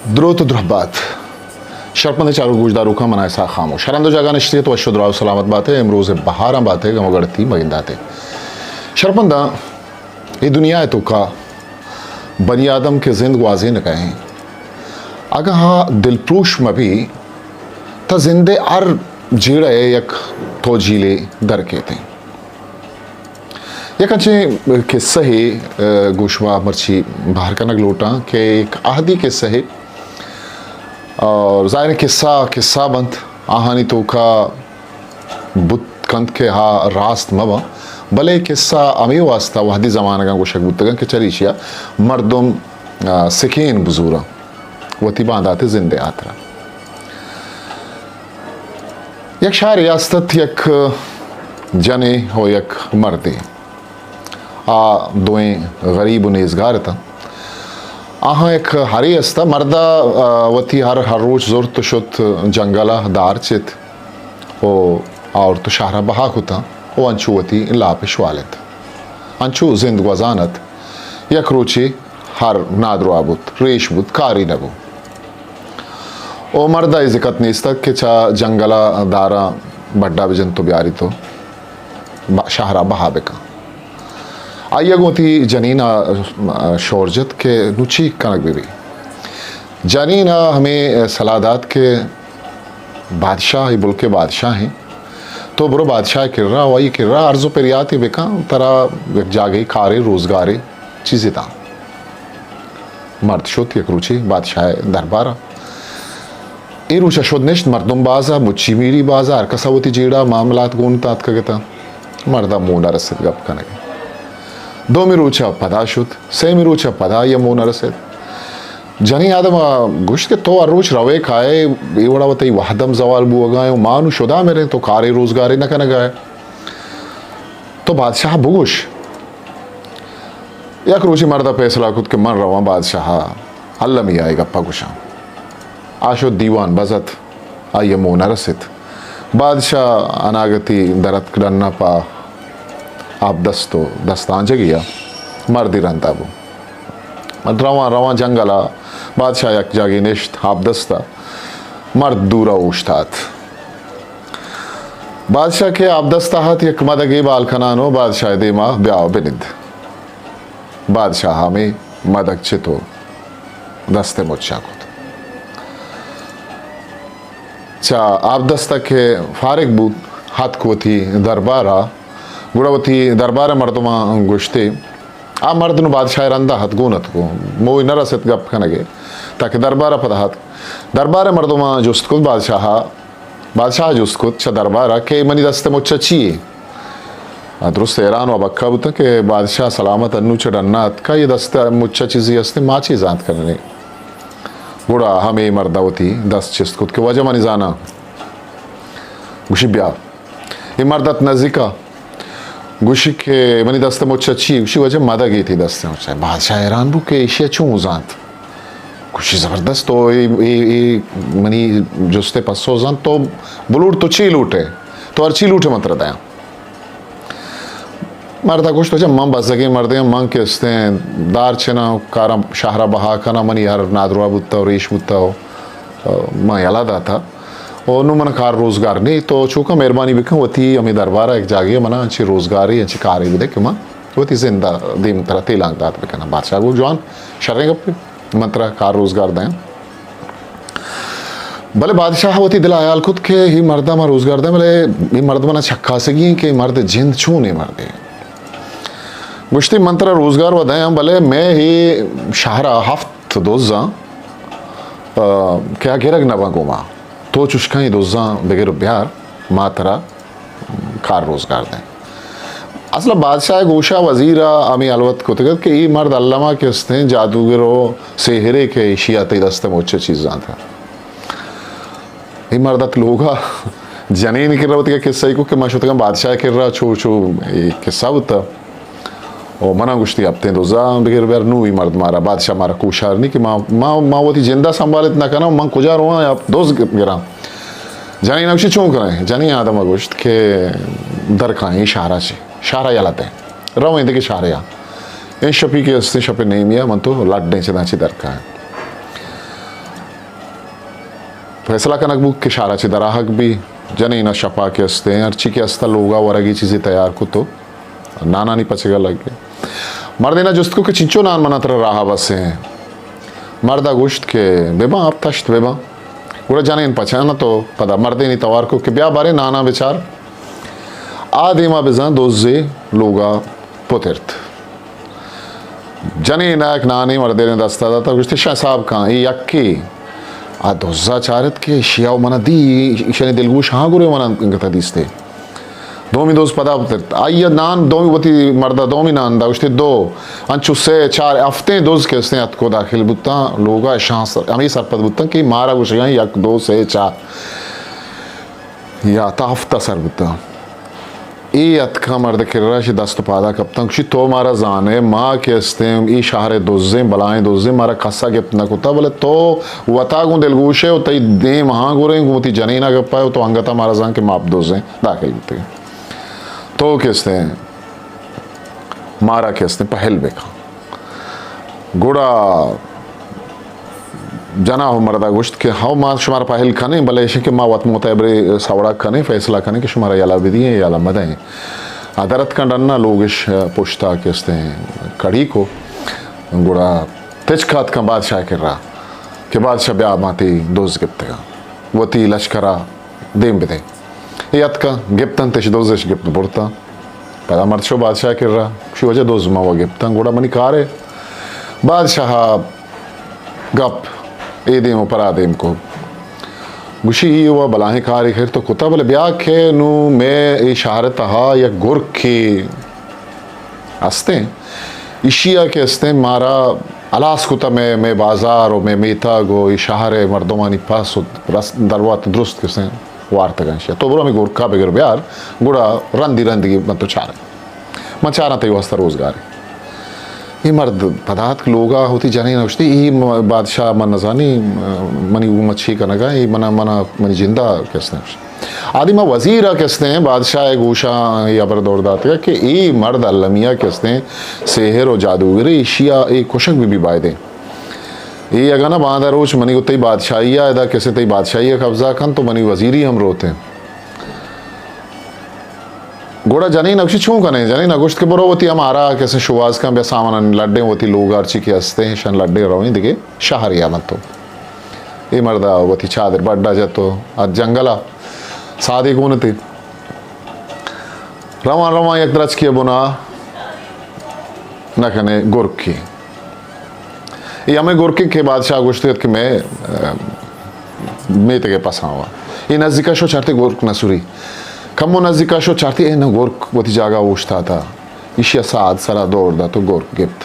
دروت و درہبات۔ شرپندیں چاروک گوشداروکاں، من آں اسحاق خاموش۔ ہر ہند و جاگہ نشتگے تو وش و دراہ و سلامت باتے، امروز بہاراں باتے، گم و گڑتی مگنداتے۔ شرپنداں، اے دنیا ءِ توکا بنی آدم کہ زند گوازینگا ایں، اگاں آ دلپروش مہ بی، تا زند ءِ ہر جیڑہ ءَ یک توجیلے در کیت ایں۔ یک انچیں قصہ ہے، ء، گوں شما مرچی بہر کنگ لوٹاں کہ یک عہدی قصہ ہے اور ظاہر ہے قصہ، قصہ بنت، آہانی توکا بوت کنت کہ ہا راست مہ باں، بلے قصہ ہمے واسطہ وہدی زمانگاں گوشگ بوتگاں کہ چریشیا مردم، ء، سکین بزوراں وتی باندات زند ءِ ہاترا۔ یک شہرے است ات، یک جنے و یک مردے۔ آ دوئیں غریب و نیزگار اتاں۔ آہاں یک ہرے است ات، مردا، آ، وتی ہر، ہر روچ زرت و شت جنگلا دار چت و آورت و شہرا بہا کتاں و انچو وتی لاپ شوالینت۔ انچو زند گوزان ات۔ یک روچے ہر نادراہ بوت، ریش بوت، کاری نہ بوت۔ او مردا اے زکت نیست ات کہ چہ جنگلا داراں بڈا بجنت و بیاریت و ب-، شہرا بہا بکن۔ آئیا گوں وتی جنینا شور جت کہ نوں چی کنگ بہ بی۔ جنینا ہمے صلاح دات کہ بادشاہ، اے ملک ءِ بادشاہ ایں، تو برو بادشاہ ءِ کرا و آئی کرا عرض و پریاتے بکن، ترا یک جاگہے کارے، روزگارے چیزے داں۔ مرد شت یک روچے بادشاہ ءِ دربارا۔ اے روچا شد نشت، مردم بازا، مچی میری بازا، ہر کسا وتی جیڑہ معاملات گون اتکگ اتاں۔ مردا مون نہ رسیت گپ کنگے۔ دومی روچا پدا شت، سیمی روچا پدا آئیا مون نہ رسیت۔ جنیں آدم ءَ گوشت کہ تو ہر روچ روئے کائے، اے وڑا وتی وہد ہم زوال بوگا ایں و ما نوں شدا مریں، تو کارے روزگارے نہ کنگا ئے۔ تو بادشاہ ءَ بگوش۔ یک روچے مرد ءَ پیسلہ کت کہ من رواں بادشاہ ءَ المی ءَ اے گپ ءَ گوشاں۔ آ شت دیوان بزت، آئی ءَ مون نہ رست۔ بادشاہ اناگتی در اتک ڈن ءَ پہ آبدست و دستانجگی ءَ، مردے رندا بو۔ رواں رواں جنگل ءَ بادشاہ یک جاگے نشت آبدست ءَ، مرد دور ءَ اوشتات۔ بادشاہ کہ آبدست ءَ ات، یک مدگے بال کنان و بادشاہ ءِ دیما بیا و بنند۔ بادشاہ ہمے مدگ چت و دست ءِ مچ ءَ کت۔ چہ آبدست ءَ کہ فارغ بوت، اتک وتی دربار ءَ، گڑا وتی دربار ءِ مردماں گوشت ئے، آ مرد نوں بادشاہ ءِ رندا ات، گون ات، گوں موہ نہ رست گپ کنگ ءِ، تاکہ دربار ءَ پدا ات۔ دربار ءِ مردماں جست کت بادشاہ ءَ، بادشاہ ءَ جست کت چہ دربار ءَ کہ منی دست ءِ مچ ءَ چی یے؟ آ درست حیران و ابکہ بوتاں کہ بادشاہ سلامت انوں چہ ڈن ءَ اتکا، اے دست ءِ مچ ءَ چیزے است، ما چے زانت کنیں؟ گڑا ہمے مرد ءَ وتی دست چست کت کہ واجہ منی زاناں۔ گوشی بیا۔ اے مرد ات نزیکا۔ گوشی کہ منی دست ءِ مچ ءَ چی؟ گوشی واجہ مدگے تئی دست ءِ مچ ءَ۔ بادشاہ حیران بو کہ ایشی ءَ چون زانت۔ گوشی زبردست، تو اے، اے، اے منی جست ءِ پسو زانت، تو بلوٹ، تو چی لوٹ ئے؟ تو ہر چی لوٹ ئے من ترا دیاں۔ مرد ءَ گوشت واجہ من بزگیں مردے آں، من کہ استیں دار چناں، کاراں شہر ءَ بہا کناں، منی ہر نادراہ بوتہ و ریش بوتہ و من یلہ داتہ۔ و نوں من کار روزگار نی، تو چوکا مہربانی بکن، وتی ہمے دربار ءَ یک جاگہے منا انچیں روزگارے، انچیں کارے بدے کہ من وتی زند ءَ دیمترا تیلانک دات بکناں۔ بادشاہ گو جوان، شریں گپے، من ترا کار روزگار دیاں۔ بلے بادشاہ وتی دل ءَ ہیال کت کہ اے مرد ءَ من روزگار دیاں، بلے اے مرد منا چکاسگی ایں کہ اے مرد جند چونیں مردے۔ گوشتی من ترا روزگار و دیاں، بلے مئے اے شہر ءَ ہفت دزاں، آ، کہ آ گرگ نہ باں گوما۔ تو چشکاں اے دزاں بگر و بیار، ما ترا کار روزگار دیں۔ اصل ءَ بادشاہ ءِ گوشا وزیر ءَ ہمے الوت کتگ ات کہ اے مرد الما کہ استیں جادوگر و سیہرے کہ ایشی ءَ تئی دست ءِ مچ ءَ چیز زانت۔ اے مرد ات لوگا جنین کرا وتی قصہ کو کہ ما شتگاں بادشاہ کرا چو چو اے قصہ بوتا۔ و منا گوشتی ہپتیں دزاں بگر بیار، نوں اے مرد مارا، بادشاہ مارا کوشار نی کہ ما، ما، ما وتی جندا سنبھالت نہ کناں، من کجا رواں یا دز گراں۔ جنین گوشی چون کناں؟ جنین آدم گوشت کہ درکاں اے شہرا چہ، شہرا یلہ دیں، رویں دگہ شہرے آ۔ اے شپی کہ استیں شپ نیمی آ من تو لڈیں چداں چہ درکاں۔ فیصلہ کنگ بوت کہ شہرا چہ دراہگ بی۔ جنین ء شپا کہ استیں، ہرچی کہ است لوگا ورگی چیزے تیار کت و نانانی پچگا لگے۔ مردینا جست کو کہ چنچو نان منا ترا راہ بسیں؟ مردا گوشت کہ بباں، آپ تشت بباں۔ گڑا جنین پچان تو پدا مردینی توار کو کہ بیا بارے نانا بچار۔ آ دیما بزاں دوزے لوگا پترت۔ جنین ء یک نانے مردین دستا داتا، گوشتی، شاہ صاحب کان، اے یکے۔ آ دزا چارت کہ شیا و منا دی، ایشانی دلگوش ہاں گرے منا انگتا دیستے۔ دومی دوز پدا پترت۔ آئی ء نان دومی وتی مردا دومی نان دا، گوشتی، دو، انچو سے، چار، ہفتیں دوز کہ استیں اتکو داخل بوتاں لوگا، شاہ سر، ہمیں سرپد بوتاں کہ مارا گوشگاں یک، دو، سے، چار۔ یا تا ہفتہ سر بوتاں۔ اے اتکاں مرد کرا، شی دست و پادا کپتاں، گوشی، تو مارا زانے، ما کہ استیں، اے شہر دزیں، بلائیں دزیں، مارا کسا گپت نہ کتا، بلے تو وتا گوں دلگوشے و تئی دیم ہاں گوریں، گوں وتی جنینا گپا و تو انگتا مارا زان کہ ماپ دزیں داخل بوتگیں۔ تو کہ استیں، مارا کہ استیں، پہل بکن۔ گڑا جناح و مردا گوشت کہ ہو، ما شمارا پہل کنیں، بلے ایشیں کہ ما وت متعبرے سوڑا کنیں، فیصلہ کنیں کہ شمارا یلہ بدییں یا یلہ مدیں۔ آ در اتکاں ڈنا، لوگش پشتا کہ استیں کڑی کو۔ گڑا تچک اتکاں بادشاہ کرا کہ بادشاہ بیا، ما تئی دز گپتگاں، وتی لشکرا دیم بدے۔ اے اتکاں، گپتنتش، دزش گپت برتاں۔ پدا مرد شو بادشاہ کرا، شی وجہ دز ما و گپتاں، گڑا منی کارے۔ بادشاہ گپ اے دیم و پرا دیم کو۔ گوشی، ای و بلاہیں کارے خیر تو کتا، بلے بیا کہ نو مے اے شہر تہا یک گرکے استیں، ایشی ء کہ استیں مارا ہلاس کتا، مئے، مئے بازار و مئے میتگ و اے شہر ء مردمانی پس و رس-، دروت درست کہ استیں وارتگاں ایشی ء۔ تو برو ہمے گورکا بگر بیار، گڑا رندی رندگی من تو چاریں۔ من چاراں تئی واسطہ روزگارے۔ اے مرد پدا اتک لوگا، وتی جنین ء گوشتی، اے م-، بادشاہ من نزانی، منی گوما چے کنگا، اے منا، منا، منی جندا کہ استیں۔ آدی ما وزیر ء کہ استیں، بادشاہ ء گوشاں اے ہبر دور داتگ کہ اے مرد المی ء کہ استیں سحر و جادوگرے، ایشی ء اے کشگ بہ بی بایدیں۔ اے اگاں نہ باندا روچ منی گوں تئی بادشاہی ء ادا کہ استیں تئی بادشاہی ء قبضہ کنت تو منی وزیری ہم روتیں۔ گڑا جنین ء گوشی، چون کنیں؟ جنین ء گوشت کہ برو وتی ہم آرا کہ استیں شوہاز کن، بیا سامانانی لڈیں، وتی لوگ ہرچی کہ استیں، شن لڈیں، رویں دگہ شہرے ء من تو۔ اے مرد ء وتی چادر بڈ ء جت و ات جنگل ء سادے گون ات۔ روان روان یک درچکے ء بنا نہ کنے گرکے۔ اے ہمے گرکے کہ بادشاہ گوشتگ ات کہ مئے، ء، میتگ ء پساں وا۔ اے نزیک ء شو چارتی گرک نہ سری۔ کمو نزیک ء شو چارتی اے نہ گرک وتی جاگہ اوشتاتا۔ ایشی ء ساد سرا دور دات و گرک گپت۔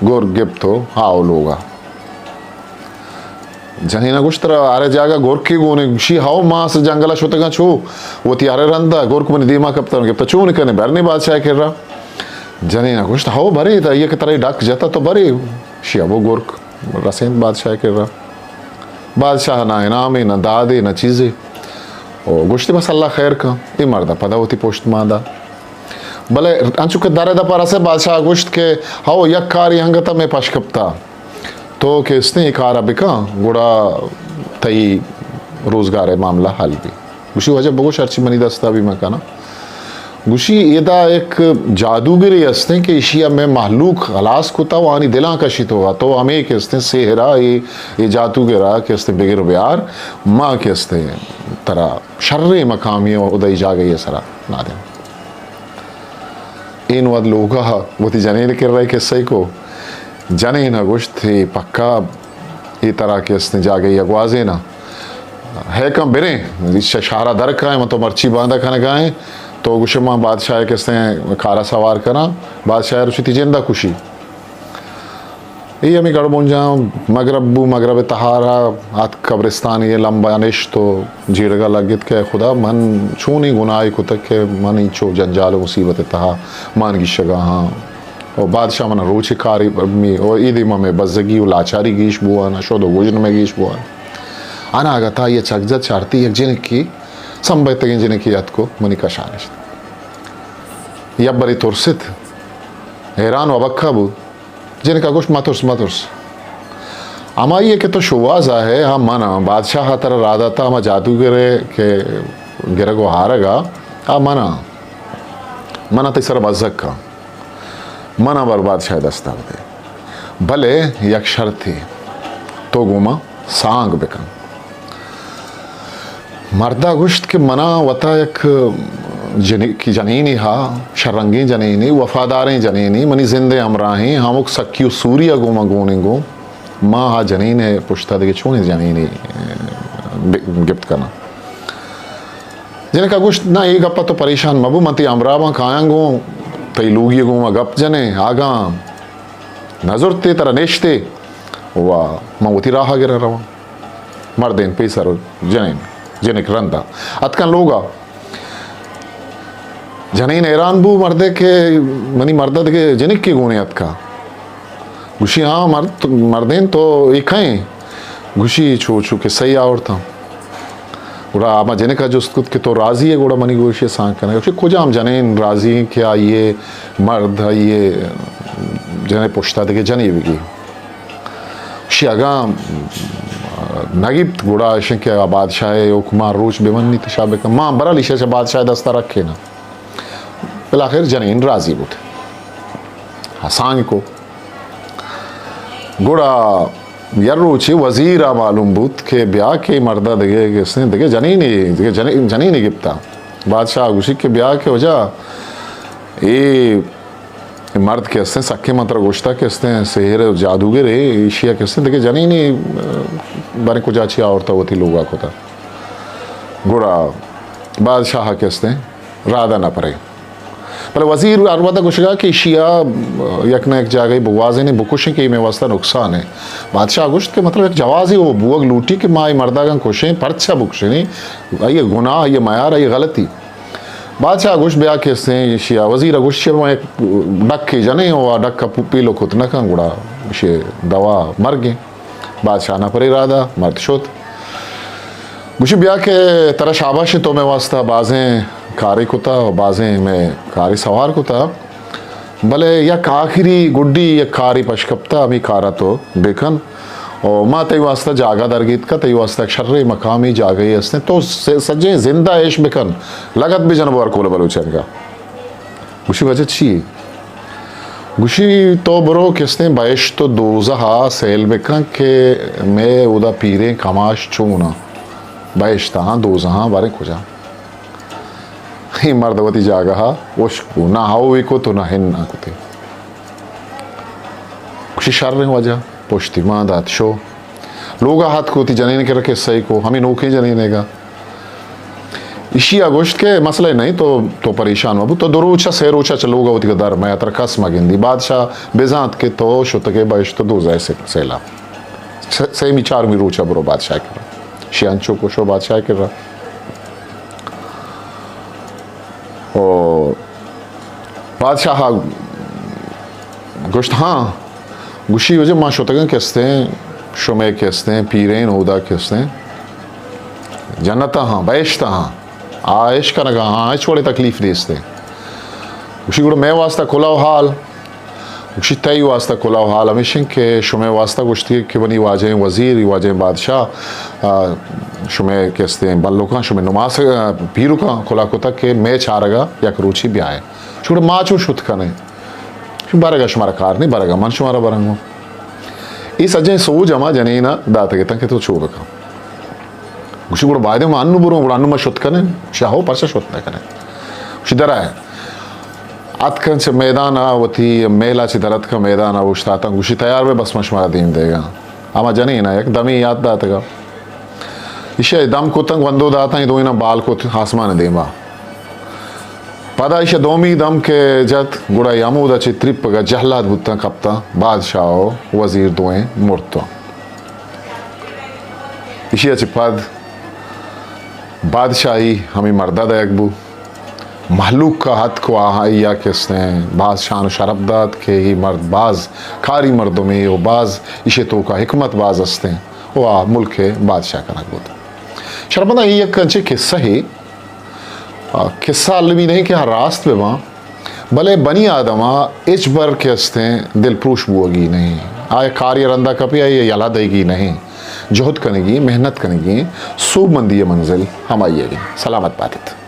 گرک گپت و ہاو لوگا۔ جنین ء گوشت، ترا ہرے جاگہ گرکے گون انت؟ گوشی، ہو، ما اس جنگل ء شتگاں چو، وتی ہرے رند ء گرک منی دیما کپتن، گپت، چون کنے؟ برنے بادشاہ ء کرا۔ جنین ء گوشت، ہو، برے، تا یہ کہ ترا ڈک جتا تو برے۔ شی ابو گرک رسینت بادشاہ ء کرا۔ بادشاہ نہ انعامے، نہ دادے، نہ چیزے۔ او گوشتی، بس اللہ خیر کن۔ اے مرد ء پدا وتی پشت ماندا۔ بلے انچو کہ در ء دپ ء رسے، بادشاہ ء گوشت کہ ہو، یک کارے انگت ء مئے پش کپتا۔ تو کہ استیں اے کار ء بکن، گڑا تئی روزگار ء معاملہ حل بی۔ گوشی، واجہ بگوش، ہرچی منی دست ء بی من کناں۔ گوشی، ادا یک جادوگرے استیں کہ ایشی ء مئے مہلوک ہلاس کتا و آنی دلاں کشیتوگا۔ تو ہمے کہ استیں سحر ء اے، اے جادوگر ء کہ استیں بگر بیار، ما کہ استیں ترا شریں مقامی و ادا ای جاگہی ء سرا نادیں۔ اے نوں اد لوگا وتی جنین ء کرا اے قصہ ء کو۔ جنین ء گوشت، اے پکا اے ترا کہ استیں جاگہے ء گوازیناں۔ ہے کن بریں، ش-، شہر ء در کائیں، من تو مرچی باندا کنگا ایں۔ تو گوشے من بادشاہ ء کہ استیں کار ء سوار کناں، بادشاہ ء روچی تئی جند ء کشی۔ اے ہمے گڑبنجاں مگرب بو، مگرب ء تہارا اتک قبرستانے ء لمبا نشت و جیڑگا لگت کہ خدا، من چونیں گناہے کتگ کہ من اینچو جنجال و مصیبت ء تہا مان گیشگا ہاں۔ و بادشاہ منا روچے کارے می-، و اے دیما مئے بزگی و لاچاری گیش بوان، شد و گژن مئے گیش بوان۔ اناگتا یہ چک جت، چارتی یک جنکے، سمبہتگیں جنکے اتک و منی کشا نشت۔ یبرے ترست، حیران و ابکہ بوت۔ جنکا گوشت، مترس، مترس۔ ہمائی ء کہ تو شوہاز ء ئے، آ من آں۔ بادشاہ ء ترا راہ داتا ہما جادوگر ء کہ گرگ و ہارگ ء، آ من آں۔ من آں تئی سر ء بزگ کن۔ من آں بر بادشاہ ء دست ء بدے۔ بلے یک شرطے، تو گوں من سانگ بکن۔ مردا گوشت کہ منا وتا یک جنکی جنینے ہا، شررنگیں جنینے، وفاداریں جنینے، منی زندے ہمراہیں، ہمک سکی و سوری ء گوں من گونیں گوں، ما ہا جنین ء پشتا دگہ چونیں جنینے، ب-، گپت کناں؟ جنکا گوشت، نہ، اے گپا تو پریشان مبو، من تئی ہمراہ باں، کایاں گوں، تئی لوگی گوں ما گپ جنیں، آگاں نزرتے ترا نشتے، و من وتی راہ ء گرن رواں۔ مردین پیسر و جنین، جنک رندا اتکن لوگا۔ جنین حیران بو مردے کہ منی مردا دگہ جنکے گونے اتکا۔ گوشی، ہاں مرد، مردین تو اے کئیں؟ گوشی، چو چو کہ سہی آورتاں۔ گڑا ہما جنکا جست کت کہ تو راضی ئے؟ گڑا منی گوشی سانگ کنگ۔ گوشی، کجام جنین راضی ایں کہ آئی مرد، آئی جنے پشتا دگہ جنے بگی؟ گوشی، اگاں نہ گیپت، گڑا اشیں کہ آ بادشاہ ء حکماں روچ بہ منیت، شاہ بکن، ما برحال ایشی چہ بادشاہ ء دست ء رکھیناں۔ بالاخر جنین راضی بوت، ہسانگ کو۔ گڑا یک روچے وزیر ء معلوم بوت کہ بیا کہ مرد ء دگہ کسیں دگہ جنینے، دگہ جنی-، جنینے گپتا۔ بادشاہ گوشی کہ بیا کہ وجہ اے مرد کہ استیں، سکیں من ترا گوشتا کہ استیں، سحر و جادوگر ہے، ایشی ء کہ استیں، دگہ جنینے، ء، باریں کجا چی آورتا وتی لوگا کتا۔ گڑا بادشاہ ء کہ استیں، رادہ نہ پرے۔ بلے وزیر ہر ودا گوشگا کہ ایشی ء، ء، یک نہ یک جاگہی بگوازینیں، بکشیں کہ اے مئے واسطہ نقصان ہے۔ بادشاہ گوشت کہ مطلب یک جوازی وہ بوگ لوٹی کہ ما اے مرداگاں کشیں، پرچا بکشیں؟ آئی گناہ، آئی میار، آئی غلطی۔ بادشاہ گوشت، بیا کہ استیں ایشی ء۔ وزیر ء گوشت، چہ من یک ڈکے جنیں و آ ڈک ء پو-، پیلو کت نہ کن، گڑا ایشی دوا مرگیں۔ بادشاہ نہ پرے رادہ مرد شت۔ گوشی، بیا کہ ترا شاباش، تو مئے واسطہ بازیں کارے کتا و بازیں مئے کارے سوار کتا۔ بلے یک آخری گڈی یک کارے پش کپتا، ہمے کارا تو بکن۔ او ما تئی واسطہ جاگہ درگیتکا، تئی واسطہ یک شریں مقامی جاگہے استیں، تو س-، سجیں زندہ ایش بکن، لگت بجن بور کول بلوچ انگا۔ گوشی، وجہ چی؟ گوشی، تو برو کستیں بہشت و دوزہ سیل بکن کہ مئے اودا پیریں کماش چون آں، بہشت آں، دوزہ آں، باریں کجا۔ اے مرد وتی جاگہ ء ہشک بو، نہ ہئو ء کت و نہ ہن ء کت۔ گوشی، شریں واجہ، پشتی مان دات، شو۔ لوگ ء اتک، وتی جنین ء کرا قصہ ء کو، ہمے نوکیں جنین ء گا۔ ایشی ء گوشت کہ مسئلہ نہیں، تو، تو پریشان مہ بو، تو دو روچ ء سے روچ ء چہ لوگ ء وتی در مہ، ترا کس مہ گندی۔ بادشاہ بزانت کہ تو شتگ ئے بہشت و دوزہ ء سے-، سیلا۔ سے-، سیمی چارمی روچ ء برو بادشاہ ء کرا۔ ایشی انچو کو، شو بادشاہ ء کرا۔ و بادشاہ ء گوشت، ہاں۔ گوشی، وجہ ما شتگاں کستیں، شمے کستیں، پیرین اودا کستیں، جنت ء ہاں، بہشت ء ہاں، آ عیش کنگا ہاں، ہچ وڑے تکلیف نیستیں۔ گوشی، گڑا مئے واسطہ کلہ و حال؟ گوشی، تئی واسطہ کلہ و حال ہمیش انت کہ شمئے واسطہ گوشتی کہ منی واجہیں وزیر، واجہیں بادشاہ، آ، شمئے کستیں بلکاں، شمئے نماس، آ، پیرکاں کلہ کتگ کہ مئے چارگا یک روچی بیائے۔ گوشی، گڑا ما چون شت کنیں؟ گوشی، برگا شمارا کار نہیں، برگا من شمارا برنگوں۔ اے سجہیں سوج ہما جنینا داتگ اتاں کہ تو چو بکن۔ گوشی، گڑا بایدیں ما انو بروں، گڑا انو ما شت کنیں؟ گوشی، ہو، پرچا شت نہ کنیں؟ گوشی، درائے۔ اتکن چہ میدان ء وتی میل ء چہ در اتکن، میدان ء اوشتاتاں۔ گوشی، تیار بے، بس من شمارا دیم دیگاں۔ ہما جنین ء یک دمے یات داتگا۔ ایشی ء دم کتن، گوندو داتاں، اے دوئیناں بال کت آسمان ء دیما۔ پدا ایشی ء دومی دم کہ جت، گڑا اے ہمودا چہ ترپگا جہلاد بوتاں، کپتاں، بادشاہ و وزیر دوئیں مرتاں۔ ایشی ء چہ پد بادشاہی ہمے مردا دئیگ بو۔ مہلوک ء اتک و آہائی ء کستیں باز شان و شرپ دات کہ اے مرد باز کاری مردمے و باز ایشی توکا حکمت باز استیں و آ ملک ء بادشاہ کنگ بوت۔ شرپمنداں، اے یک انچیں قصہ ہے، آ، قصہ المی نہیں کہ آ راست بہ باں، بلے بنی آدم ء ہچبر کہ استیں دل پروش بوگی نہیں۔ آ کاری رندا کپی، آئی یلا دئیگی نہیں۔ جہد کنگی، محنت کنگی، سوبمندی منزل ہمائی ہے۔ سلامت باتت۔